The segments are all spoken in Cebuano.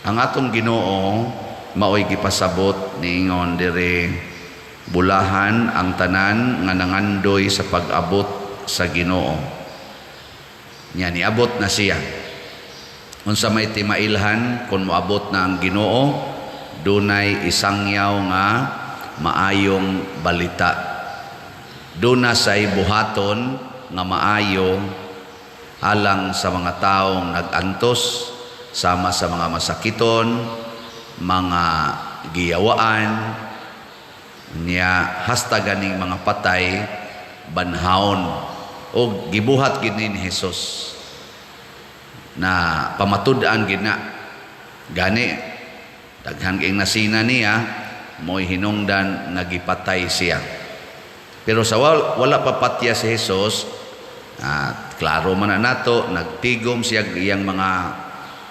Ang atong Ginoo maoy gipasabot, niingon diri, "Bulahan ang tanan nga nangandoy sa pag-abot sa Ginoo." Nya niabot na siya. Unsa may timailhan kung moabot na ang Ginoo? Dunay isangyaw nga maayong balita. Duna say buhaton nga maayo alang sa mga taong nag-antos, sama sa mga masakiton, mga giyawaan, niya hasta ganing mga patay banhawon, og gibuhat gid ni Jesus na pamatud-an gid na. Gani daghan kay nasina niya, mo'y hinungdan nga gipatay siya. Pero sa wala pa patya si Jesus, klaro man na nato, nagtigom siya iyang mga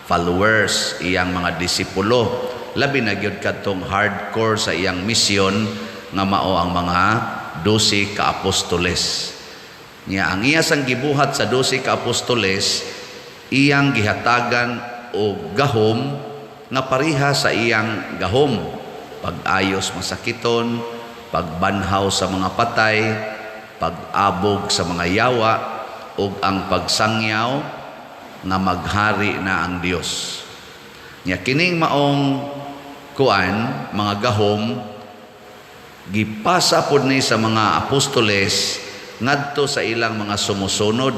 followers, iyang mga disipulo, labi na gyud kadtong hardcore sa iyang misyon nga mao ang mga 12 ka apostoles. Nya ang iya sang gibuhat sa 12 ka apostoles, iyang gihatagan og gahom nga pareha sa iyang gahom: pag-ayos masakiton, pagbanhaw sa mga patay, pag-abog sa mga yawa, ug ang pagsangyaw nga maghari na ang Dios. Nya kining maong kuan, mga gahom, gipasa pod ni sa mga apostoles ngadto sa ilang mga sumusunod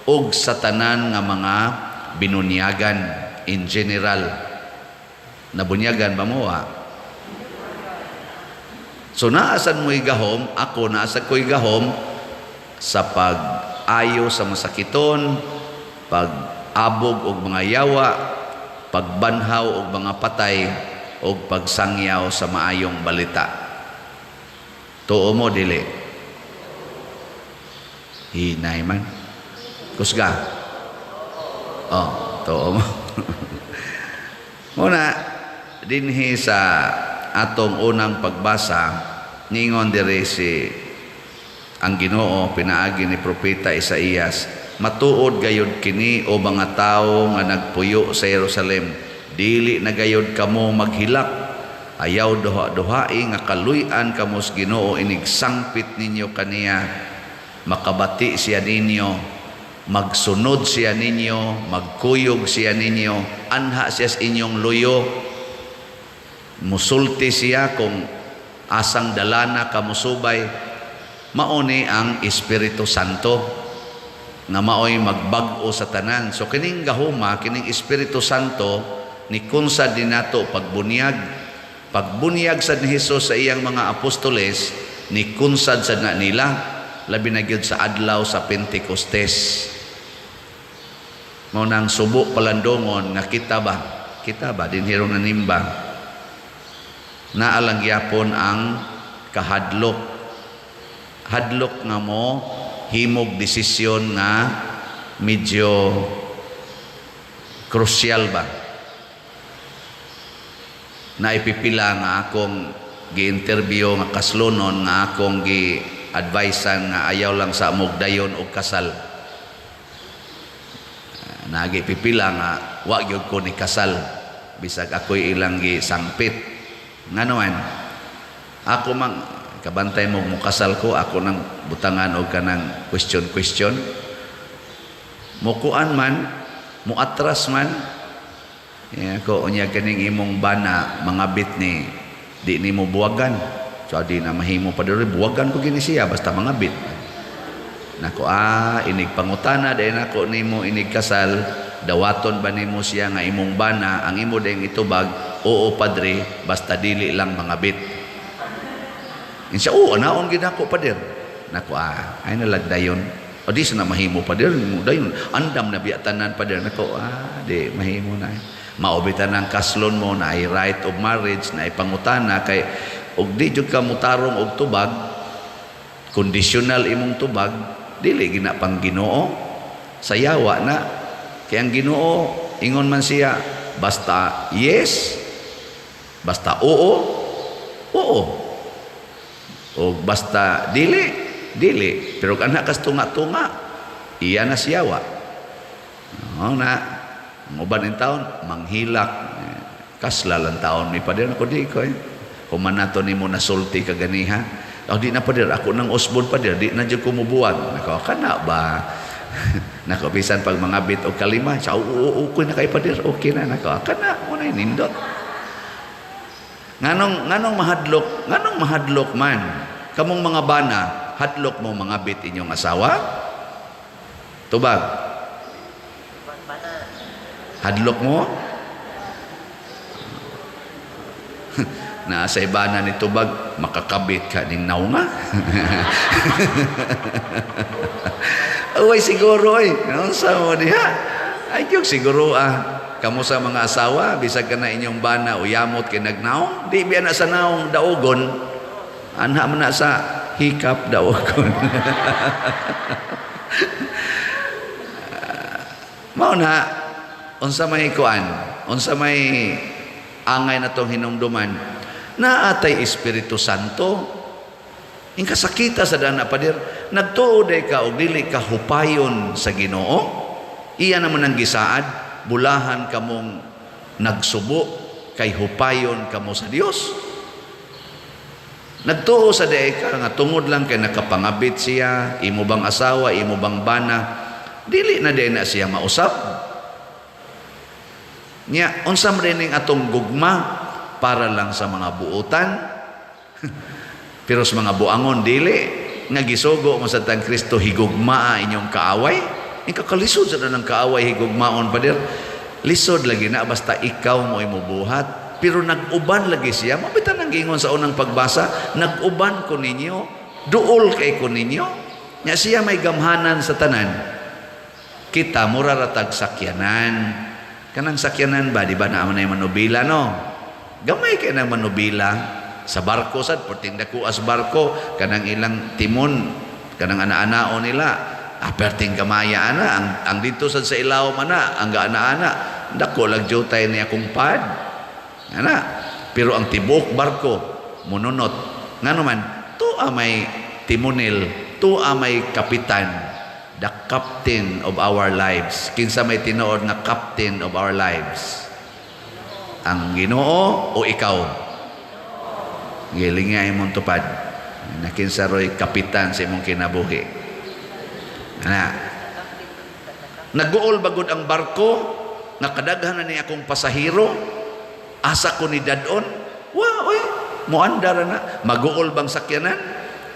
ug sa tanan nga mga binunyagan in general. Nabunyagan ba mo, wa? So naasan mo'y gahom, ako naasa ko'y gahom sa pag-ayo sa masakiton, pag-abog og mga yawa, pagbanhaw og mga patay, og pagsangyaw sa maayong balita. Tuo mo, dili? Hinay man. Kusga. Oh, tuo mo. Muna, dinhi sa atong unang pagbasa, ningon diri si ang Ginoo pinaagi ni Propeta Isaías, "Matuod gayud kini, o mga tawo nga nagpuyo sa Jerusalem, dili na gayud kamo maghilak. Ayaw duha-duhai nga kaluy-an kamo sa Ginoo inig sangpit ninyo kaniya. Makabati siya ninyo, magsunod siya ninyo, magkuyog siya ninyo, anha siya sa inyong luyo, musulti siya kung asang dalana ka musubay." Mauni ang Espiritu Santo nga maoy magbag-o sa tanan. So kining gahuma, kining Espiritu Santo, ni kunsad din nato pagbunyag. Pagbunyag sad ni Jesus sa iyang mga apostoles, ni kunsad sad na nila, labi na gyud sa adlaw sa Pentecostes. Mao nang subo palandongon nga kita ba dinhi ron nanimba, naalang gyapon ang kahadlok, hadlok nga mo himog desisyon nga medyo krusyal ba. Naipipila nga akong gi-interview nga kaslonon nga akong gi-advisean nga ayaw lang sa amog dayon og kasal. Nagi pipila nga wa gyud ko ni kasal bisag ako'y ilang gi sangpit. Ngano man ako mang kabantay mo, mukasal ko, ako nang butangan og kanang question question, mukuan man, muatras man. Yeah, ko unya kaning imong bana mga bit ni di nimo buwagan, so di na mahimo pa diri, buwagan ko gini siya basta mga bit nako. Ah, inig pangutana dahil nako nimo inig kasal, dawaton ba nimo siya nga imong bana? Ang imo dayong itubag, "Oo, padre, basta dili lang mga bit." Insa, "Oo, anaon gid ako, pader." Nako, ah, ay nalagdayon. O di sa na mahimo, pader, mo dayon. "Andam na biya tanan, pader." Nako, ah, di mahimo na. Maobitan ang kaslon mo na ay right of marriage na ipangutana kay og di jud ka mutarong og tubag, conditional imong tubag, dili gina pang Ginoo, sayawa na. Kay ang Ginoo, ingon man siya, basta yes, basta oo, oo. O basta dili, dili. Pero kana kas tunga-tunga, iya na siyawa. No, na uban in taon manghilak. Kasla lang taon mi, pader. Ako di ko eh. Human nato nimo nasulti kaganiha. Oh, di na, pader, ako nang usbon, pader, di na jud ko mubuwag. Nako, kana ba? Nako, bisan pag mga bit o kalima, sa oo, okay na kay pader, okay na nako. Kana mo na nindot. Nganong mahadlok man? Kamong mga bana, hadlok mo mga bit inyong asawa? Tubag. Hadlok mo? Na sa ibana ni tubag, makakabit ka ning naunga. Uy, siguro oy. Unsa mo diha? Ay, gyud siguro ah. Kamo sa mga asawa, bisag ka na inyong bana o yamot kay nagnaong, di biya na sa naong daugon. Anha man na sa hikap daugon. Mao na unsa may kuan, unsa may angay na tong hinumduman, naatay Espiritu Santo. Ing kasakita sa dana, pader, nagtuo day ka og dili ka hupayon sa Ginoo. Iya naman ang gisaad, bulahan kamong nagsubo kay hupayon kamo sa Dios. Nagtuo sa day ka nga tungod lang kay nakapangabit siya, imo bang asawa, imo bang bana, dili na day na siya mausab. Nya, unsa man ning atong gugma para lang sa mga buotan? Pero sa mga buangon dili nga gisugo mo sa tang Kristo, higugmaa inyong kaaway. Ikakalisod sa tanang kaaway higugmaon, pader. Lisod lagi na basta ikaw mo imubuhat. Pero nag-uban lagi siya. Mabitan ang giingon sa unang pagbasa, nag-uban ko ninyo, duol kay ko ninyo. Nya siya may gamhanan sa tanan. Kita mura ratag sakyanan. Kanang sakyanan ba, di ba naa man ay manubila, no? Gamay kay nang manubila sa barko sad, perting dako as barko, kanang ilang timon, kanang ana-anao nila, perting gamaya ana, ang dito sad sa ilaw man na, ang gaana-ana, dako lag jutay ni akong pad. Ana, pero ang tibuok barko mununot. Ngano man, tuwa may timonil, tuwa may kapitan, the captain of our lives. Kinsa may tinuod nga captain of our lives? Ang Ginoo o ikaw? Gilinga imong tupad. Nakinsa roy kapitan sa imong kinabuhi. Ana. Naguol bagod ang barko, nga kadaghan na ni akong pasahero, asa ko ni dadon? Wa oy, moandar na. Maguol bang sakyanan?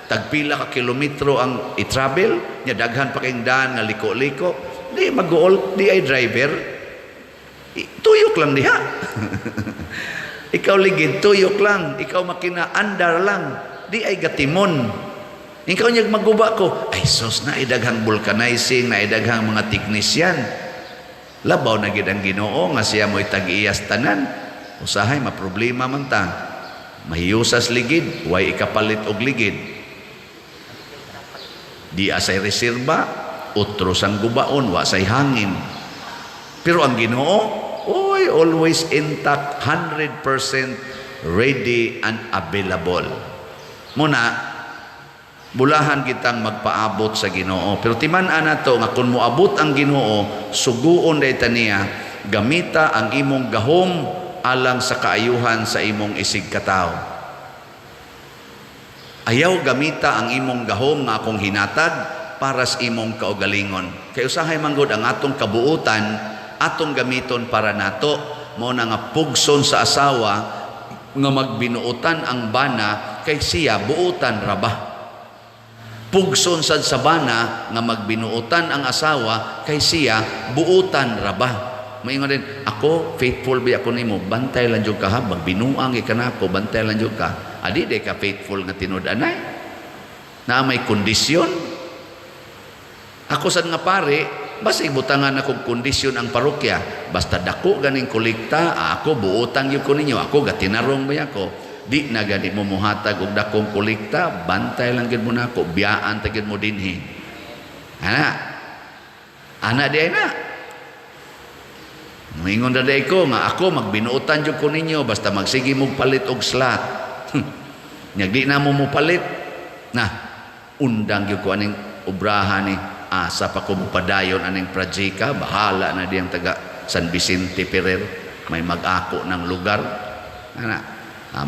Tagpila ka kilometro ang i-travel, nya daghan pa kayong daan nga liko-liko, di maguol, di ay driver. Tuyok lang diha. Ikaw ligid, tuyok lang. Ikaw makina, andar lang. Di ay gatimon. Ikaw niyag maguba ko, ay sus, na idaghang vulcanizing, na idaghang mga teknisyan. Labaw na gid ang Ginoo nga siya mo'y tag-iyas tanan. Usahay, maproblema man ta. Mahiyusas ligid, way ikapalit og ligid. Di asay reserba, utro sang gubaon, wa say hangin. Pero ang Ginoo, oy, always intact, 100% ready and available. Muna, bulahan kitang magpaabot sa Ginoo. Pero timan-an nato nga kung moabot ang Ginoo, suguon day ta niya, gamita ang imong gahom alang sa kaayuhan sa imong isig katawo. Ayaw gamita ang imong gahom nga akong hinatag para sa imong kaugalingon. Kay usahay manggod ang atong kabuutan, atong gamiton para nato. Mao na nga pugson sa asawa nga magbinuotan ang bana kay siya buotan ra ba. Pugson sad sa bana nga magbinuotan ang asawa kay siya buotan ra ba. Maingon din, ako faithful bi ako nimo, bantay lang jud ka ha, magbinuang ka nako, bantay lang jud ka. Adi di ka faithful nga tinud-anay. Na may kondisyon. Ako sad nga pare, basta ibutangan akong kondisyon ang parokya, basta dako ganing kolekta, ako buotan gyud ko ninyo, ako gatinarong ba ako. Di na gani mo muhatag og dakong kolekta, bantay lang gyud mo nako, biyaan ta gyud mo dinhi. Ana. Ana di ay na. Moingon ra day ko nga ako magbinuotan jud ko ninyo basta magsige mo palit og slot. Nya di na mo mopalit na undang gyud ko aning obrahan ni asa pa ko mopadayon aning projeka, bahala na diyang taga San Vicente Ferrer. May mag-ako ng lugar. Ana,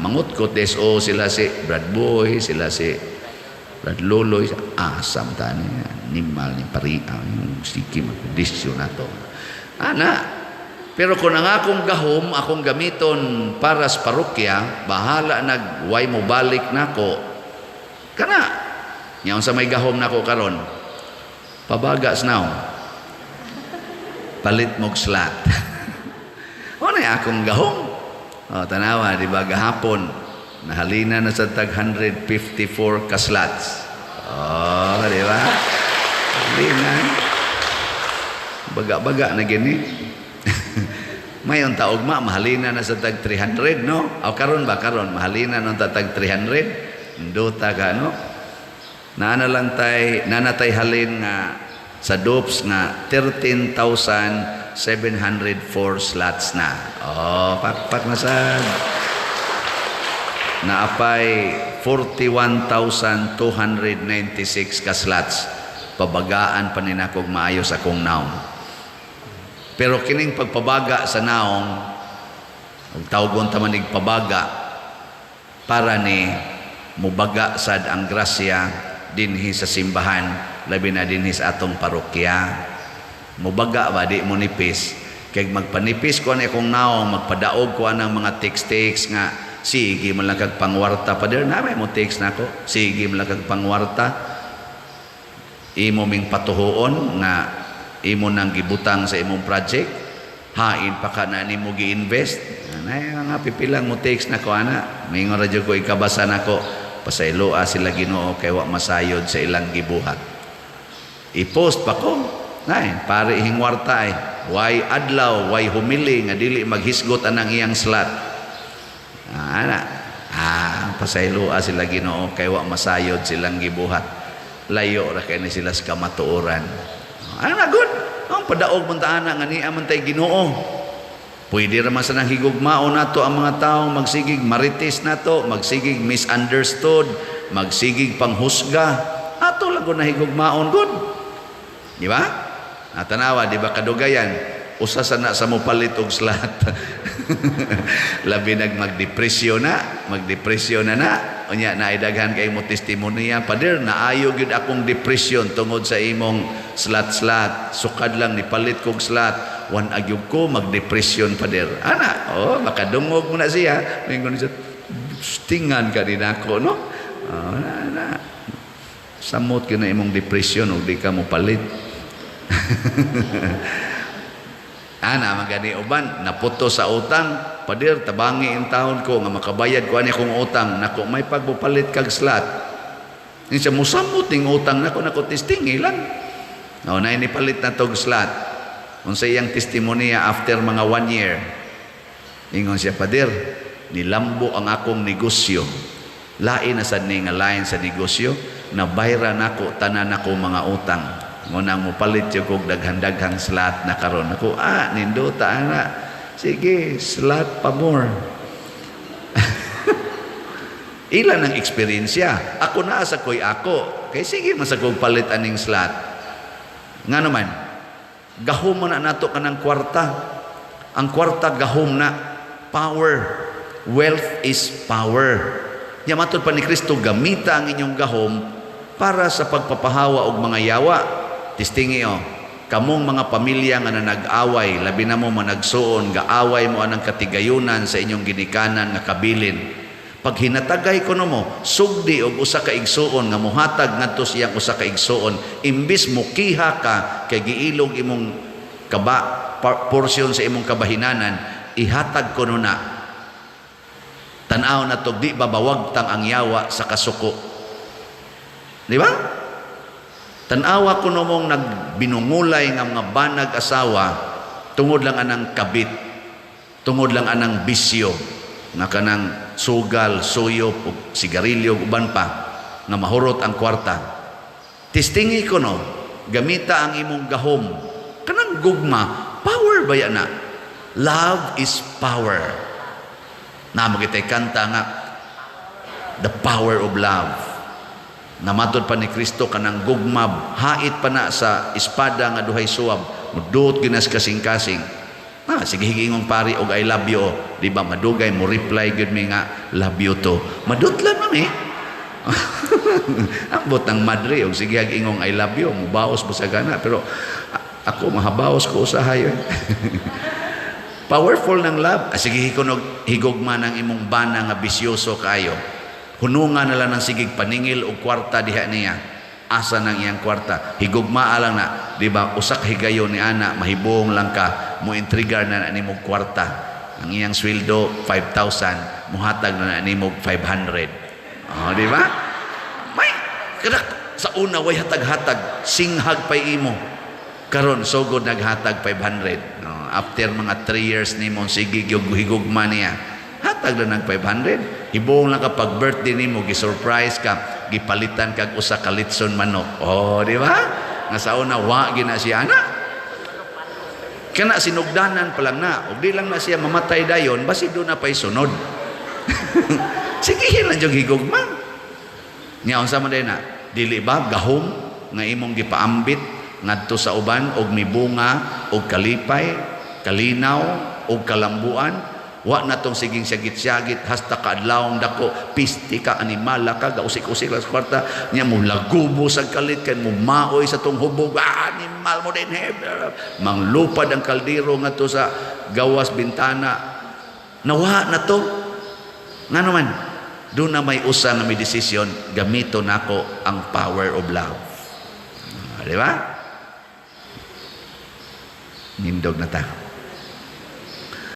mangutkot DSO sila si Brad Boy, sila si Brad Loloy, asam tani animal ni paria yung sige magkondisyon na to. Ana, pero kung ang akong gahom, akong gamiton para sa parokya, bahala nag way mo balik nako. Kana, nya unsa may gahom nako karon? Pabagas now. Palit mog slot. Ano na akong gahom? O, tanawa, di ba gahapon, nahalina na sa tag 154 ka slots. Oh, di ba? Halina. Baga-baga na gini. Mayon taog ma, mahalina na sa tag 300, no? O karon ba, karon, mahalina na sa tag 300. Duta ka, no? Naana lang tay, nanatay halin nga sa DOPS nga 13,704 slots na. Oh, pakpak na sad. Naapay 41,296 ka slots. Pabagaan pa ni nakog maayo sa akong naong. Pero kining pagpabaga sa naong, ug tawgon ta manig pabaga, para ni mubaga sad ang grasya dinhi sa simbahan, labi na dinhi sa atong parokya. Mubaga ba, di mo nipis. Kay magpanipis ko ani akong naong, magpadaog ko anang mga text-text nga sige man lang kag pangwarta pa der na may mo text nako, sige man lang kag pangwarta, imo ming patuhuon nga imo nang gibutang sa imong project, hain pa ka na nimo gi-invest. Anay mga pipilang mo text nako ana, mingon ra jud ko ikabasa nako, pasayloa sila Ginoo kay wa masayod sa ilang gibuhat. I-post pa ko, nay pare hingwarta ay way adlaw, way humili nga dili maghisgot anang iyang slot. Ana, pasayloa sila Ginoo kay wa masayod silang gibuhat. Layo ra kay ni sila sa kamatuoran. Ana good. Ang padaog man ta ana nga niya man tay Ginoo. Pwede ra man sa nang higugmaon nato ang mga tawo, magsigig marites nato, magsigig misunderstood, magsigig panghusga. Ato lang ko na higugmaon good. Di ba? Natanawa, di ba kadugayan? Usa sa na sa mopalit og slot. Labi nag magdepresyon na, magdepresyon na na. Unya na daghan kay mo testimonya, "Pader, naayo gyud akong depression tungod sa imong slot-slot. Sukad lang ni palit kog slot, wan agyog ko magdepression, pader." Ana, oh, makadungog mo na siya. Mingon siya, "Tingan ka din ako, no?" Oh, na, na. Samot ka na imong depression ug di ka mo palit. Ana, magani uban, naputo sa utang, "Pader, tabangi in taon ko nga makabayad ko ani akong utang." Nako, may pagbupalit kag slot. Ni siya musamot ning utang nako, nako testing lang. No, na inipalit na tog slot. Unsa iyang testimonya after mga one year? Ingon siya, "Pader, nilambo ang akong negosyo. Lain na sad ni nga lain sa negosyo, nabayra nako tanan nako mga utang. Ngunang mopalit yung kog daghan-daghang slot na karon." Ako, nindota ana. Sige, slot pa more. Ilan ang eksperyensya. Ako na sa ko'y ako. Kay sige, masakog palit aning slot. Nga naman, gahom mo na nato kanang kwarta. Ang kwarta gahom na. Power. Wealth is power. Nya matod pa ni Kristo, gamita ang inyong gahom para sa pagpapahawa og mga yawa. Testingi o, kamong mga pamilya nga nanag-away, labi na mo managsuon, gaaway mo anang katigayunan sa inyong ginikanan nga kabilin. Pag hinatagay ko mo, sugdi og usa ka igsuon nga muhatag ngadto sa iyang usa ka igsuon, imbis mukiha ka kay giilog imong kaba portion sa imong kabahinanan, ihatag ko na. Tan-aw na to, di ba bawagtang ang yawa sa kasuko? Di ba? Tan-awa ko mong nagbinungulay nga mga banag asawa tungod lang anang kabit, tungod lang anang bisyo, nga kanang sugal, suyop, ug sigarilyo, ug uban pa, nga mahurot ang kwarta. Testingi ko no, gamita ang imong gahom. Kanang gugma, power ba yan na? Love is power. Na kita'y kanta nga, "The Power of Love." Namatod pa ni Kristo kanang gugma, hait pa na sa espada nga duhay suwab, muduot ginas kasing-kasing. Ah, sige, higingong pari og "I love you." Di ba madugay mo reply gyud mi nga "Love you too"? Madutlan man eh. Ambot ang madre og sige ingong "I love you," mubaos mo sa gana, pero ako mahabaos ko usahay eh. Powerful ng love. Ah, sige kunog higugma ng imong bana nga bisyoso kayo. Hununga na lang ng sigig paningil og kwarta diha niya. Asa nang iyang kwarta? Higugmaa lang na, di ba? Usak higayon ni ana, mahibong lang ka, mo intrigar na na nimo kwarta. Ang iyang sweldo 5,000, muhatag na na nimo 500. Oh, di ba? May kadak sa una way hatag-hatag, singhag pay imo. Karon sugod naghatag 500. No, after mga 3 years nimo sige gyud higugma niya. Hatag na ng 500. Hibong lang ka pag birthday nimo, gi-surprise ka, gipalitan kag usa ka litson manok. Oh, di ba? Nga sa una wa gina siya ana. Kana sinugdanan pa lang na. Ug di lang na siya mamatay dayon, basi do na pay sunod. Sige lang jud higugma. Nya unsa man na? Dili ba gahom nga imong gipaambit ngadto sa uban og mibunga og kalipay, kalinaw og kalambuan? Wa na tong siging syagit-syagit hasta kaadlawng dako, pisti ka, animala ka, gausik-usik lang sa kwarta niya, mo lagubo sa kalit kay mo maoy sa tong hubog, ah, animal mo din he, manglupad ang kaldero ngadto sa gawas bintana. Nawa na to. Ngano man doon na may usa nga may desisyon, gamito nako ang power of love. Ah, di ba? Nindog na ta.